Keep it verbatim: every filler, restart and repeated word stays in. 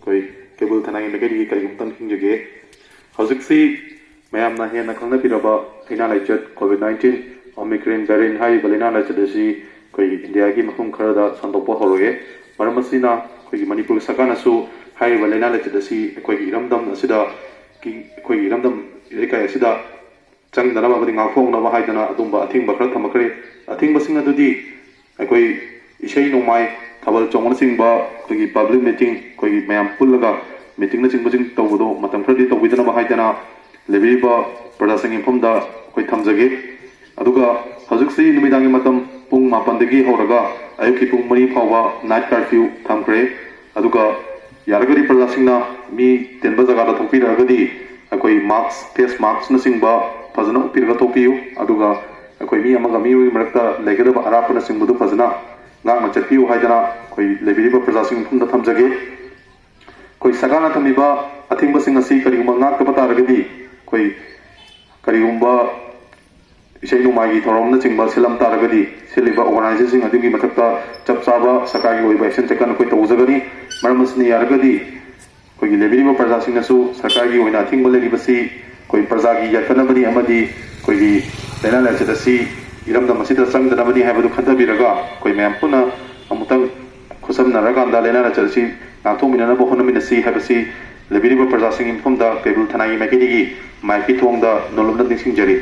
ꯑꯩꯈꯣꯏ ꯀꯩꯕꯨꯜ ꯊꯅꯥꯏ ꯃꯥꯏꯀꯩꯗꯒꯤ ꯀꯔꯤꯒꯨꯝꯕꯇꯪ ꯍꯤꯡꯖꯒꯦ꯫ ꯍꯧꯖꯤꯛꯁꯤ ꯃꯌꯥꯝꯅ ꯍꯦꯟꯅ ꯈꯪꯅꯕꯤꯔꯕ ꯂꯥꯏꯅꯥ ꯂꯥꯏꯆꯠ COVID nineteen Omicron variant ꯍꯥꯏꯔꯤꯕ ꯂꯥꯏꯅꯥ ꯂꯥꯏꯆꯠ ꯑꯁꯤ ꯑꯩꯈꯣꯏꯒꯤ ꯏꯟꯗꯤꯌꯥꯒꯤ ꯃꯐꯝ ꯈꯔꯗ ꯁꯟꯗꯣꯛꯄ ꯍꯧꯔꯛꯑꯦ꯫ ꯃꯔꯝ ꯑꯁꯤꯅ ꯑꯩꯈꯣꯏꯒꯤ ꯃꯅꯤꯄꯨꯔ ꯁꯔꯀꯥꯔꯅꯁꯨ ꯍꯥꯏꯔꯤꯕ ꯂꯥꯏꯅꯥ ꯂꯥꯏꯆꯠ ꯑꯁꯤ ꯑꯩꯈꯣꯏꯒꯤ ꯏꯔꯝꯗꯝ ꯑꯁꯤꯗ, ꯑꯩꯈꯣꯏꯒꯤ ꯏꯔꯝꯗꯝ ꯏꯔꯩꯀꯥꯏ ꯑꯁꯤꯗ ꯆꯪꯗꯅꯕ ꯑꯃꯗꯤ ꯉꯥꯛꯊꯣꯛꯅꯕ ꯍꯥꯏꯗꯅ ꯑꯗꯨꯝꯕ ꯑꯊꯤꯡꯕ ꯈꯔ ꯊꯝꯃꯛꯈ꯭ꯔꯦ꯫ ꯑꯊꯤꯡꯕꯁꯤꯡ ꯑꯗꯨꯗꯤ ꯑꯩꯈꯣꯏ ꯏꯁꯩ ꯅꯣꯡꯃꯥꯏ, ꯊꯥꯕꯜ ꯆꯣꯡꯕꯅꯆꯤꯡꯕ, ꯑꯩꯈꯣꯏꯒꯤ ꯄꯕ꯭ꯂꯤꯛ ꯃꯤꯇꯤꯡ, ꯑꯩꯈꯣꯏꯒꯤ ꯃꯌꯥꯝ ꯄꯨꯜꯂꯒ ꯃꯤꯇꯤꯡꯅꯆꯤꯡꯕꯁꯤꯡ ꯇꯧꯕꯗꯣ ꯃꯇꯝ ꯈꯔꯗꯤ ꯇꯧꯕꯤꯗꯅꯕ ꯍꯥꯏꯗꯅ ꯂꯩꯕꯤꯔꯤꯕ ꯄ꯭ꯔꯖꯥꯁꯤꯡꯒꯤ ꯃꯐꯝꯗ ꯑꯩꯈꯣꯏ ꯊꯝꯖꯒꯦ꯫ ꯑꯗꯨꯒ ꯍꯧꯖꯤꯛꯁꯤ ꯅꯨꯃꯤꯗꯥꯡꯒꯤ ꯃꯇꯝ ꯄꯨꯡ ꯃꯥꯄꯟꯗꯒꯤ ꯍꯧꯔꯒ ꯑꯌꯨꯛꯀꯤ ꯄꯨꯡ ꯃꯔꯤ ꯐꯥꯎꯕ night curfew ꯊꯝꯈ꯭ꯔꯦ꯫ ꯑꯗꯨꯒ ꯌꯥꯔꯒꯗꯤ ꯄ꯭ꯔꯖꯥꯁꯤꯡꯅ ꯃꯤ ꯇꯤꯟꯕ ꯖꯒꯥꯗ ꯊꯣꯛꯄꯤꯔꯛꯑꯒꯗꯤ ꯑꯩꯈꯣꯏ mask, face maskꯅꯆꯤꯡꯕ ꯐꯖꯅ ꯎꯞꯄꯤꯔꯒ ꯊꯣꯛꯄꯤꯌꯨ꯫ ꯑꯗꯨꯒ ꯑꯩꯈꯣꯏ ꯃꯤ ꯑꯃꯒ ꯃꯤ ꯑꯃꯒꯤ ꯃꯔꯛꯇ ꯂꯩꯒꯗꯕ ꯑꯔꯥꯞꯄꯅꯆꯤꯡꯕꯗꯨ ꯐꯖꯅ ꯉꯥꯛꯅ ꯆꯠꯄꯤꯌꯨ ꯍꯥꯏꯗꯅ ꯑꯩꯈꯣꯏ ꯂꯩꯕꯤꯔꯤꯕ ꯄ꯭ꯔꯖꯥꯁꯤꯡ ꯃꯐꯝꯗ ꯊꯝꯖꯒꯦ꯫ ꯑꯩꯈꯣꯏ ꯁꯔꯀꯥꯔꯅ ꯊꯝꯃꯤꯕ ꯑꯊꯤꯡꯕꯁꯤꯡ ꯑꯁꯤ ꯀꯔꯤꯒꯨꯝꯕ ꯉꯥꯛꯇꯕ ꯇꯥꯔꯒꯗꯤ, ꯑꯩꯈꯣꯏ ꯀꯔꯤꯒꯨꯝꯕ ꯏꯁꯩ ꯅꯣꯡꯃꯥꯏꯒꯤ ꯊꯧꯔꯝꯅꯆꯤꯡꯕ ꯁꯤꯜꯂꯝ ꯇꯥꯔꯒꯗꯤ, ꯁꯤꯜꯂꯤꯕ organizationꯁꯤꯡ ꯑꯗꯨꯒꯤ ꯃꯊꯛꯇ ꯆꯞ ꯆꯥꯕ ꯁꯔꯀꯥꯔꯒꯤ ꯑꯣꯏꯕ action taken ꯑꯩꯈꯣꯏ ꯇꯧꯖꯒꯅꯤ꯫ ꯃꯔꯝ ꯑꯁꯤꯅ ꯌꯥꯔꯒꯗꯤ ꯑꯩꯈꯣꯏꯒꯤ ꯂꯩꯕꯤꯔꯤꯕ ꯄ꯭ꯔꯖꯥꯁꯤꯡꯅꯁꯨ ꯁꯔꯀꯥꯔꯒꯤ ꯑꯣꯏꯅ ꯑꯊꯤꯡꯕ ꯂꯩꯔꯤꯕꯁꯤ ꯑꯩꯈꯣꯏ ꯄ꯭ꯔꯖꯥꯒꯤ ꯌꯥꯏꯐꯅꯕꯅꯤ ꯑꯃꯗꯤ ꯑꯩꯈꯣꯏꯒꯤ ꯂꯥꯏꯅꯥ ꯂꯥꯏꯆꯠ ꯑꯁꯤ ꯏꯔꯝꯗꯝ ꯑꯁꯤꯗ ꯆꯪꯗꯅꯕꯅꯤ ꯍꯥꯏꯕꯗꯨ ꯈꯟꯊꯕꯤꯔꯒ ꯑꯩꯈꯣꯏ ꯃꯌꯥꯝ ꯄꯨꯟꯅ ꯑꯃꯨꯛꯇꯪ ꯈꯨꯠꯁꯝꯅꯔꯀꯥꯟꯗ ꯂꯥꯏꯅꯥ ꯂꯥꯏꯆꯠ ꯑꯁꯤ ꯉꯥꯛꯊꯣꯛꯃꯤꯟꯅꯅꯕ ꯍꯣꯠꯅꯃꯤꯟꯅꯁꯤ ꯍꯥꯏꯕꯁꯤ ꯂꯩꯕꯤꯔꯤꯕ ꯄ꯭ꯔꯖꯥꯁꯤꯡꯒꯤ ꯃꯐꯝꯗ ꯀꯩꯕꯨꯜ ꯊꯅꯥꯏꯒꯤ ꯃꯥꯏꯀꯩꯗꯒꯤ ꯃꯥꯏꯀꯩ ꯊꯣꯡꯗ ꯅꯣꯂꯨꯝꯅ ꯅꯤꯡꯁꯤꯡꯖꯔꯤ꯫